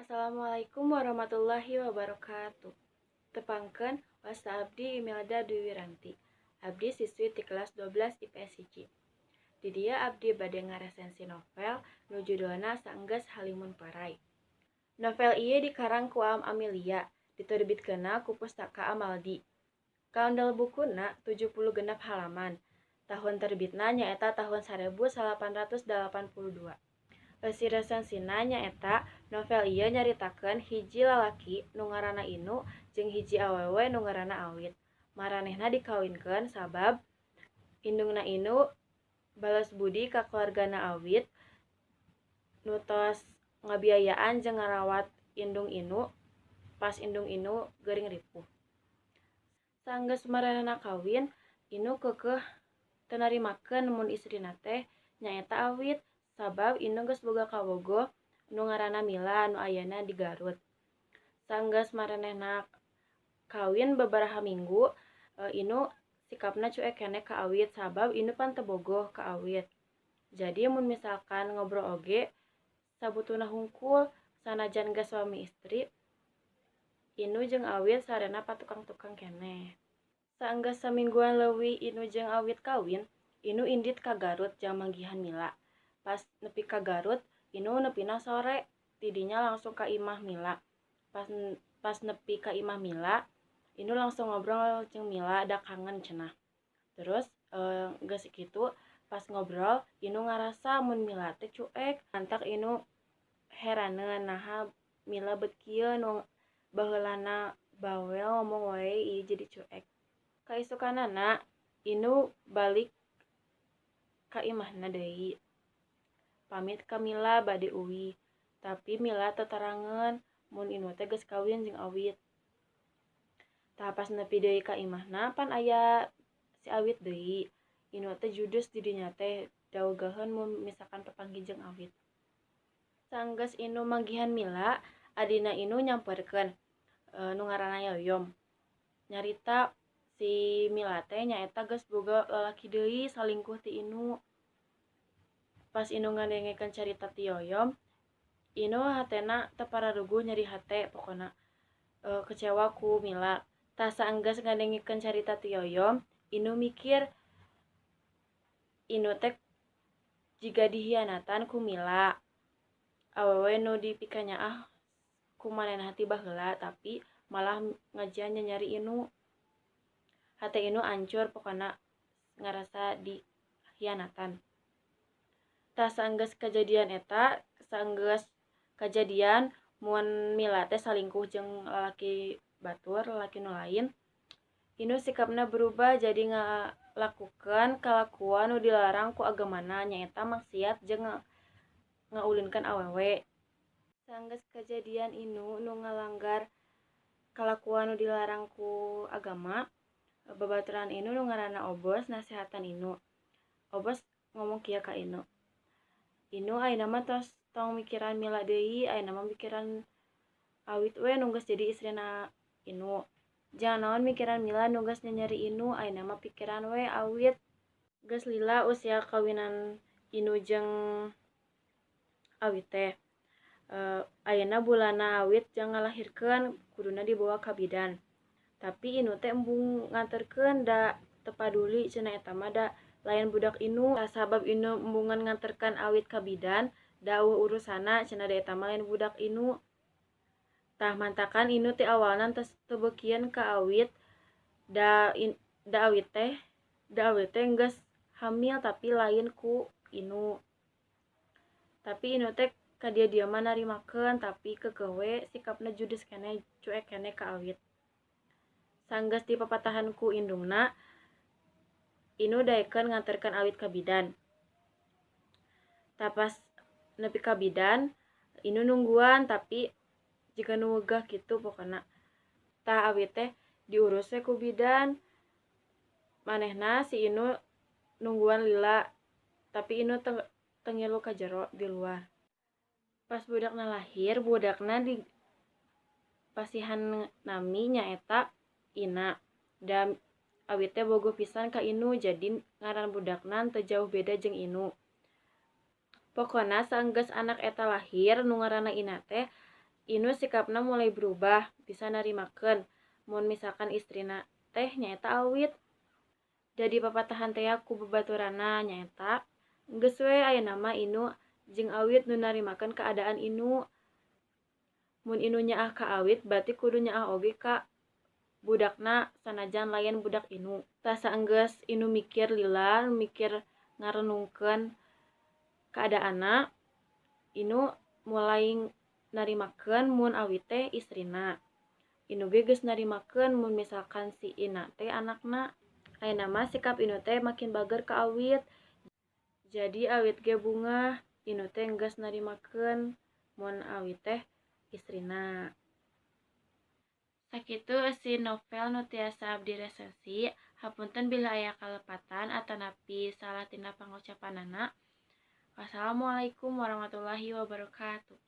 Assalamualaikum warahmatullahi wabarakatuh. Tepangkeun, wasta abdi Imelda Dwi Wiranti. Abdi siswi ti kelas 12 IPS 1. Di dieu abdi bade ngaresensi novel nu judulna Saenggeus Halimun Parai. Novel ieu dikarang ku Aam Amilia, diterbitkeunna ku Pustaka Amaldi. Kaondel bukuna 76 halaman. Tahun terbitna nyaeta tahun 1882. Eusi resensina nyaeta novel ieu nyaritakeun hiji lalaki nu ngaranna Inu jeung hiji awewe nu ngaranna Awit. Maranehna dikawinkeun sabab indungna Inu bales budi ka keluargana Awit nu tos ngabiayaan jeung ngarawat indung Inu pas indung Inu gering ripuh. Sanggeus maranehna kawin, Inu keukeuh teu narimakeun mun istrina teh nyaeta Awit, sabab Inu geus boga kabogoh nu ngaranna Mila nu ayana di Garut. Sanggeus maranehna kawin babaraha minggu, Inu sikapna cuek keneh ka Awit, sabab Inu pan teu bogoh ka Awit. Jadi mun misalkan ngobrol oge sabutuhna hungkul, sanajan geus suami istri, Inu jeung Awit sarena patukang-tukang keneh. Saenggeus samingguan leuwih Inu jeung Awit kawin, Inu indit ka Garut jang manggihan Mila. Pas nepi ka Garut, Inu nepina sore, tidinya langsung ka imah Mila. Pas nepi ka imah Mila, Inu langsung ngobrol jeung Mila, da kangen cenah. Terus geus kitu pas ngobrol Inu ngarasa mun Mila teh cuek, mantak Inu heraneun, naha Mila bet kieu, nu baheulana bawel ngomong wae ieu jadi cuek. Kaisukanana Inu balik ka imahna deui. Pamit ka Mila bade uih, tapi Mila teu tarangeun mun Inu teh geus kawin jeung Awit. Tah, pas nepi deui ka imahna pan aya si Awit deui. Inu teh judes di dinya teh, da euweuh mun misalkan papanggih jeung Awit. Sanggeus Inu manggihan Mila, adina Inu nyamperkeun, nu ngaranna Yoyom. Nyarita si Mila teh nyaeta geus boga lalaki deui, salingkuh ti Inu. Pas Inu ngadengekeun carita ti Yoyom, Inu hatena teu pararuguh, nyeri hate, pokona kecewa ku Mila. Tah, saenggeus ngadengekeun carita ti Yoyom, Inu mikir Inu teh jiga dihianatan ku Mila. Awewe nu dipikanyaah ku manehna ti baheula, tapi malah ngajian nyanyari Inu. Hate Inu ancur, pokona ngarasa dihianatan. Tah, saenggeus kajadian eta, saenggeus kajadian mun Mila teh salingkuh jeung lalaki batur, lalaki nu lain, Inu sikapna berubah, jadi ngalakukeun kalakuan nu dilarang ku agamana, nyaeta maksiat jeung ngaulinkeun awewe. Sanggeus kajadian Inu nu ngalanggar kalakuan nu dilarang ku agama, babaturan Inu nu ngaranna Obos nasehatan Inu. Obos ngomong kieu ka Inu, "Inu ayeuna mah tos tong mikiran Mila deui, ayeuna mah mikiran Awit we nu geus jadi istrina Inu. Jang naon mikiran Mila nu geus nyanyari Inu, ayeuna mah pikiran we Awit." Geus lila usia kawinan Inu jeung Awit teh. Ayeuna bulanna Awit jang ngalahirkeun, kuduna dibawa ka bidan. Tapi Inu teh embung nganterkeun, da teu paduli cenah, eta mah da lain budak Inu. Sabab Inu embungan nganterkeun Awit ka bidan, da euweuh urusanna cenah, da eta mah lain budak Inu. Tah, mantakan Inu ti awalna teu beukieun ka Awit, da Awit teh geus hamil tapi lain ku Inu. Tapi Inu teh ka dieu-dieu mah narimakeun, tapi keukeuh we sikapna judes keneh, cuek keneh ka Awit. Sanggeus dipapatahan ku indungna, Inu daekeun nganterkeun Awit ka bidan. Tah, pas nepi ka bidan, Inu nungguan, tapi jiga nu wegah kitu pokona. Tah, Awit teh diurus we ku bidan. Manehna si Inu nungguan lila, tapi Inu teu ngilu ka jero, di luar. Pas budakna lahir, budakna dipasihan nami nyaeta Ina. Da Awit teh bogoh pisan ka Inu, jadi ngaran budakna teu jauh beda jeung Inu. Pokona saenggeus anak eta lahir nu ngaranna Ina teh, Inu sikapna mulai berubah bisa narimakeun mun misalkan istrina teh nyaeta Awit. Jadi papatahan tea ku babaturanna nyaeta geus we ayeuna mah Inu jeung Awit nu narimakeun kaadaan Inu. Mun Inu nyaah ka Awit berarti kudu nyaah oge ka budakna sanajan lain budak Inu. Tah saenggeus Inu mikir lila, mikir ngarenungkeun kaadaanna, Inu mulai narimakeun mun Awit teh istrina. Inu ge geus narimakeun mun misalkan si Ina teh anakna. Ayeuna mah sikap Inu teh makin bager ka Awit. Jadi Awit ge bungah, Inu teh geus narimakeun mun Awit teh istrina. Sakitu eusi novel nu tiasa abdi resensi. Hapunten bilih aya kalepatan atanapi salah tina pangucapanana. Wassalamualaikum warahmatullahi wabarakatuh.